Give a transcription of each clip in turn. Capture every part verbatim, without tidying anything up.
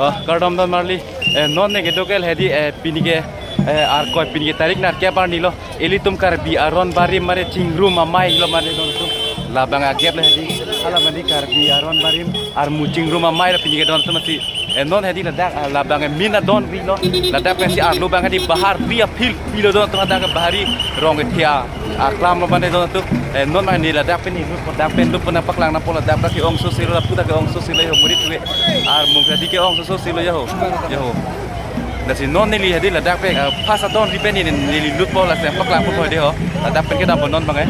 Oh, kardom don marli, eh, non ne kedo ke hedi, eh, pini ke, eh, Arkoi pini ke tarik nerkep arni lo, ilitum Karbi aron barim mane chingrum amei lo mane don atum. Labang agep le hedi, hala mane Karbi aron barim armu chingrum amei lo pini ke don atum si, eh, non hedi ladak, ah, labang, eh, min adon ri lo, ladak pensi arlo bang hedi bahar ri apil pilo don atum, ladak bahari rong ethia aklam lo mane don atum, eh, non mane ladak pen ni lut, ladak pen lut pon nangpaklang nangpo, ladak ke-ong sose lo, lapu ta ke-ong sose lo, yo murit we. Armung hedi ke-ong sose lo ya ho. Ya ho. Lasi non neli hedi ladak pen, eh, phas adon ri pen ni neli lutpo, lasi paklangpo hedi ho. Ladak pen kedam non bang, eh.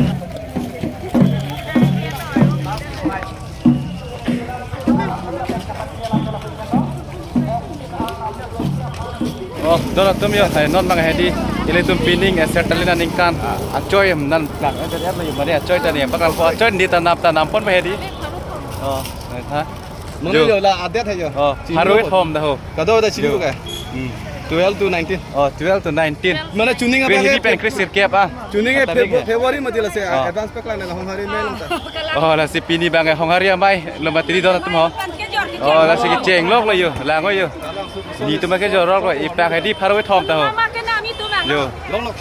Oh, don atum yo, hai non bang hedi, ilitum pining, eh, Sertalin aningkan, ah, achoi, em, nan, nan, eh, dari apa yo, mane achoi tani, paklangpo achoi di tanam, tanam pon hedi. Oh, eh, ha. Mane Jo. Yo la adet hai yo. Oh, Chini haroi ko. Thom dah ho. Kado dah chini Jo. Ko ka? Hmm. Twelve to nineteen. Oh, twelve to nineteen. Mane chuning Kre apa hedi ke? Pen kre sirkep ah. Chuning e Tarik Feb-, eh. February mati lasi, ah, Oh. Advance paklanglo la Honghari mei lo ta. Oh, lasi pini bang, eh, Honghari amei lo mati don atum ho. Oh, lasi kecheng lok lo yo, lang lo yo. Ni atum ke jorok lo, ipak hedi pharo thom ta ho. Yo.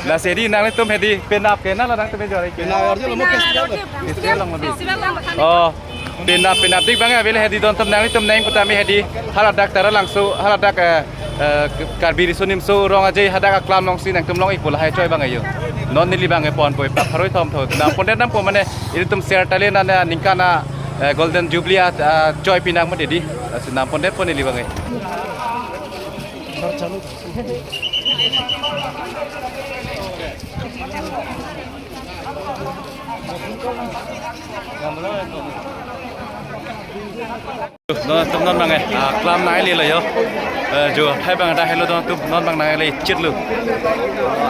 Lasi hedi nanglitum hedi penap ke na lo nangtum jor ke. Penap arjo lo mo festival. Festival lo mo di. Oh. Penap, penap dik bang ave le hedi don atum, nanglitum neng kutame hedi. Hala dak Taralangso, hala dak, eh, eh, Karbi Riso Nimso Rong Aje hadak aklam alongsi nangtum long-ikpo lahai choi bang yo. Non neli bang ponpo, ipak pharo thom tho. Nangpon det nangpo mane ilitum Sertalin aningkan a, eh, Golden Jubilee a, ah, choi pinang mati di. Lasi nangpon detpo neli bang. Don atum non bang, eh, ah, klam nai le lo yo. Eh, jo, hai bang dah helo don atum, non bang nai le chit lo.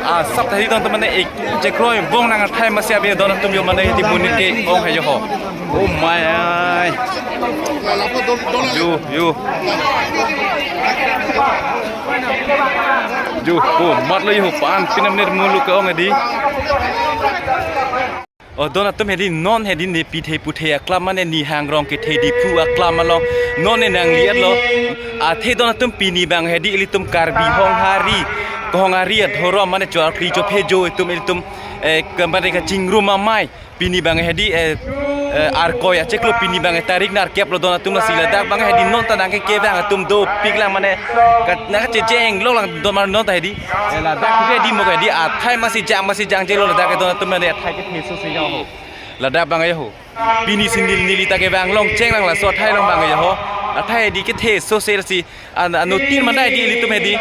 Ah, sap tadi don atum mane ek je kroi bong nang thai masi abi don atum yo mane di bunit ke-ong hai yo ho. Oh my ai. Yo, yo. Yo, oh, mat lo yo pan pinam net mulu ke-ong di. Oh, don atum hedi non hedi ne pithe puthe aklam mane Nihang Rong kethe Diphu aklam along non ne nangli-et lo. Athe don atum pini bang hedi ilitum Karbi Honghari, Honghari adhorom mane chor kli chophe jo itum ilitum, eh, kembali ke chingrum amei. Pini bang hedi, eh, eh, Arkoi achiklo pini bang tarik nerkep lo don atum lasi ladak bang hedi non ta nangke ke bang atum dopik lang mane kat nangkachecheng lo lang don mar non ta hedi. Eh, ladak ke di mo ke di athai masi jang masi jang jelo ladak ke don atum mane athai kethe sose yo ho. Ladak bang yo ho. Pini si neli neli ta ke bang longcheng lang laso athai along bang yo ho. Athai di kethe sose si an, anuttin mandai di ilitum hedi.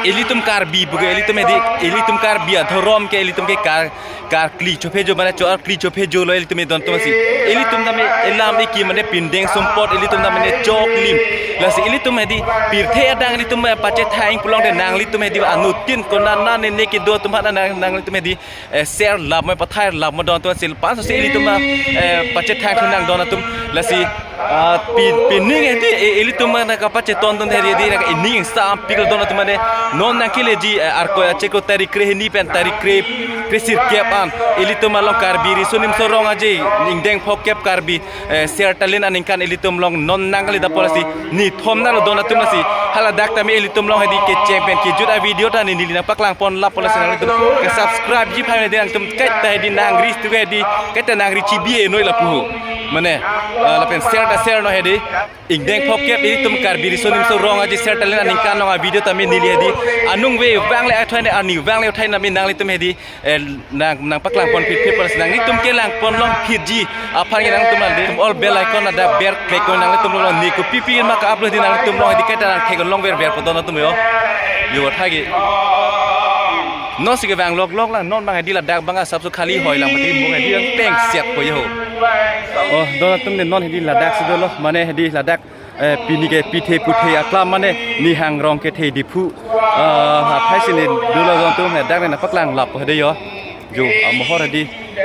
Ilitum Karbi buke ilitum hedi. Ilitum Karbi adhorom ke ilitum ke kar, kar kli chophe jo mane chor kli chophe jo lo ilitum don atum si. Ilitum tame elam iki mane pindeng sumpot ilitum tame ne choklim. Lasi ilitum hedi pirthe adang ilitum pachethang pulote nanglitum hedi anuttin konana ne ne kedo atum ha nang nanglitum hedi, eh, share lap mo pathai lap mo don atum si lapuson si ilitum, eh, pachethang thu nang don atum lasi, ah, pi, pining hedi, eh, ilitum na kapacheton don hedi hedi na ining sampik don atum mane non nangkeleji, eh, Arkoi achiklo tarik kre hini pen tarik kre, kre sirkep an ilitum along Karbi Riso Nimso Rong Aje ingdeng phokep Karbi, eh, Sertalin aningkan ilitum along non nangkele dapo lasi ni thom na lo don atum lasi hala dak tame ilitum along hedi kecheng pen kejut a video ta ne neli nangpaklang pon lapo lasi nanglitum ke subscribe ji phai ne de nangtum kaita hedi nangri stu hedi kaita nangri chibi noi lapu ho. Mane, eh, lapen share ta share noi hedi. Ingdeng phokep ilitum Karbi Riso Nimso Rong Aje Sertalin aningkan along a video tame neli hedi anung ve vang le athoi ne ani vang le athoi nami nanglitum hedi, eh, nang, nangpaklang pon phit phit pon nanglitum kelang pon long phit ji aphan ke nangtum alde all bell icon ada ber klik ko nanglitum long ni kopi pi ma ka upload di nanglitum long di kaita nang thek long ver ver po don atum yo. Yo thagi. Non si ke bang lok lok lang non bang hedi ladak bang asap so khali hoi lang mati mo hedi yang peng siap po yo. Oh, don atum ne non hedi ladak si dolo mane hedi ladak, eh, pini ke pithe puthe aklam mane Nihang Rong kethe Diphu, eh, athai si ne dolo don atum ne dak ne nangpaklang lap hedi yo. Jo, amohor hedi.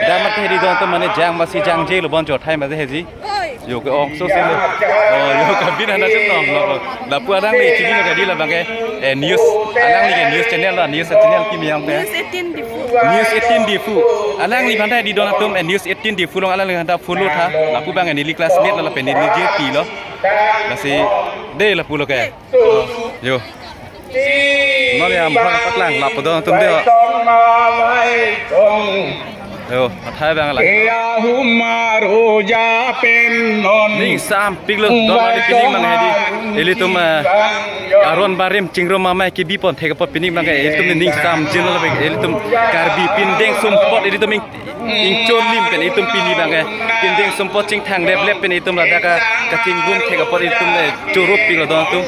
Dak mate hedi don atum mane jang masi jang jelo bon jo thai mate hedi. Yo ke-ong sose lo. Oh, yo kabin anda chetong lo. Lapu alangli chini lo kadi labang ke, eh, news. Alangli ke news channel lo, news channel kimi yang ke. News eighteen Diphu. News eighteen Diphu. Alangli bhanta di don atum, eh, News eighteen Diphu along alangli bhanta follow tha. Lapu abang neli classmate lo lapen neli J P lo. Lasi de lapu lo ke. Yo. Non ya amphang paklang lapu don atum de. Yo, athai abang la. Ning sampik lo don abang pining abang hedi. Ilitum, eh, aron barim chingrum amei kebi pon thek apot pining abang ke ilitum ning samjin lo abang ilitum Karbi pindeng sumpot ilitum ing, ingchon lim pen itum pini abang ke pindeng sumpot chingthang leplep pen itum ladak ka, kachingrum thek apot itum, eh, chorop pik lo don atum.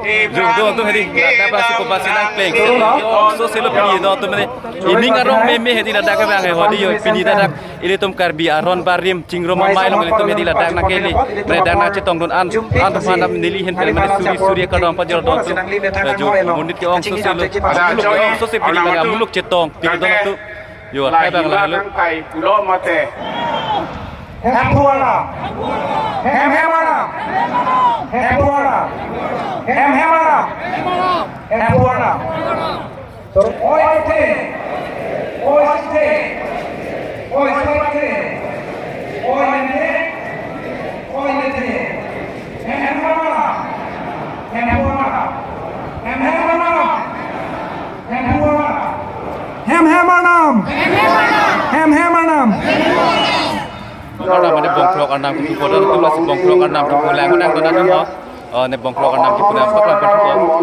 Jo don atum hedi ladak basi ko basi nangpleng. Yo, sose lo pini don atum ne. Ining arong meme hedi ladak abang ke hodi yo pini ladak ilitum Karbi aron barim chingrum amei lo ilitum hedi ladak nangkele. Ladak nangchetong dun an, an tuhan dam neli hen pen mane suri suri kadam pajor don atum. Eh, jo monit ke-ong sose lo. Muluk ke-ong sose pini abang muluk chetong pik don atum. Yo, athai abang la helo. Hemphu arnam. Hem hem arnam. Hemphu arnam. Hem hem arnam. Hemphu arnam. Oi sithe. Oi sithe. Oi sithe. Oi nithe. Oi nithe. Hem hem arnam. Hemphu arnam. Hem hem arnam. Hemphu arnam. Hem hem arnam. Hem hem arnam. Arnam mane bongkrok arnam kepu pon atum lasi bongkrok arnam kepu lang nang don atum ho. Oh, ne bongkrok arnam kepu nang paklang pon atum ho.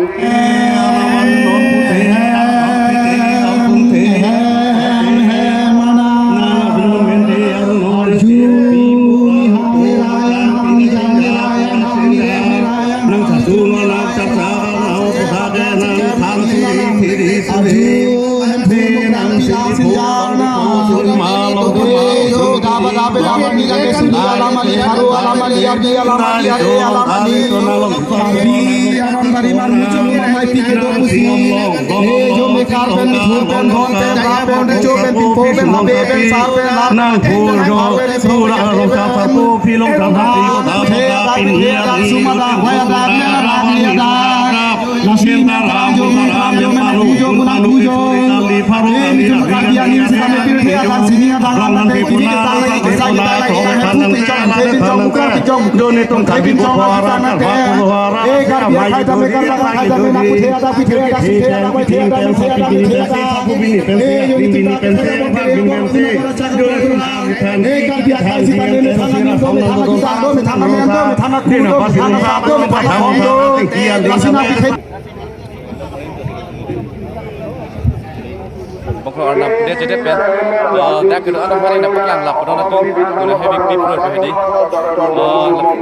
Bongkrok arnam pudet jedet pen. Eh, dak kedo arnam hari nangpaklang lapu don atum. Kuna heavy people hedi. Eh,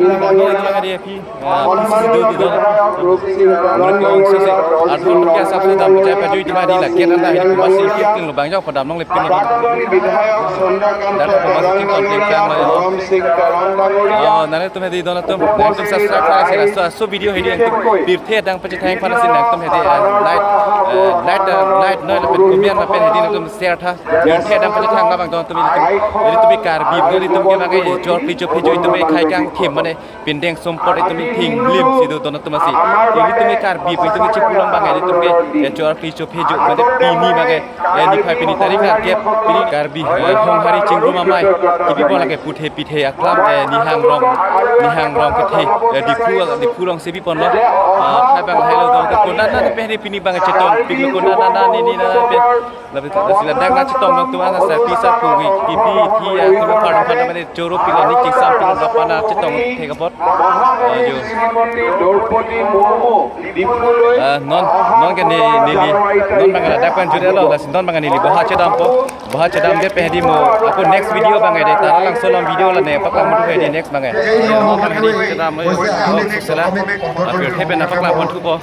lapu don atum hedi api. Eh, pisi do do don. Menurut ko sose. Arthur ke asap se dam jai paju itu madi la. Kian anda hedi masih kian lo bang jauh padam nong lepin lo. Dak ko masih kian lo lepin lo. Oh, nane tum hedi don atum. Nane tum subscribe kare sila. So, so video hedi nangtum pirthe adang pachethang aphan si nangtum hedi, eh, like, eh, like, eh, like noi lapen comment lapen hedi nangtum share tha. Pirthe adang pachethang labang don atum ilitum, ilitum Karbi, ilitum ke bang ke jor pli jor pli jo itum ke khai kangthim mane pindeng sumpot itum thing lim si do don atum lasi. Ilitum Karbi itum ke chipulong bang ke ilitum ke, eh, jor pli jor pli jo mane pini bang ke, eh, niphai pini tarik nangkep pini Karbi, eh, Honghari chingrum amei kebi pon lake puthe pithe aklam, eh, Nihang Rong, Nihang Rong kethe, eh, Diphu, Diphu Rong si bi pon lo. Ah, hai bang hai lo don atum konat nane pen hedi pini bang chetong pik lo konat nane nini nane pen. Lapi sila dak nangchetong nangtum asa pisa puwi kipi thi atum aphan aphan mane choro pila ni chingsampik lo pana chetong thek apot. Ah, jo. Ah, non, non ke ne, neli, non bang ladak pen jure lo, lasi non bang neli boha chedampo, boha chedamde pen hedi mo, ako next video bang de, Taralangso along video la ne, paklang mutu hedi next bang. Non bang hedi chedam, oh, sila, apir the pen paklang pon thupo.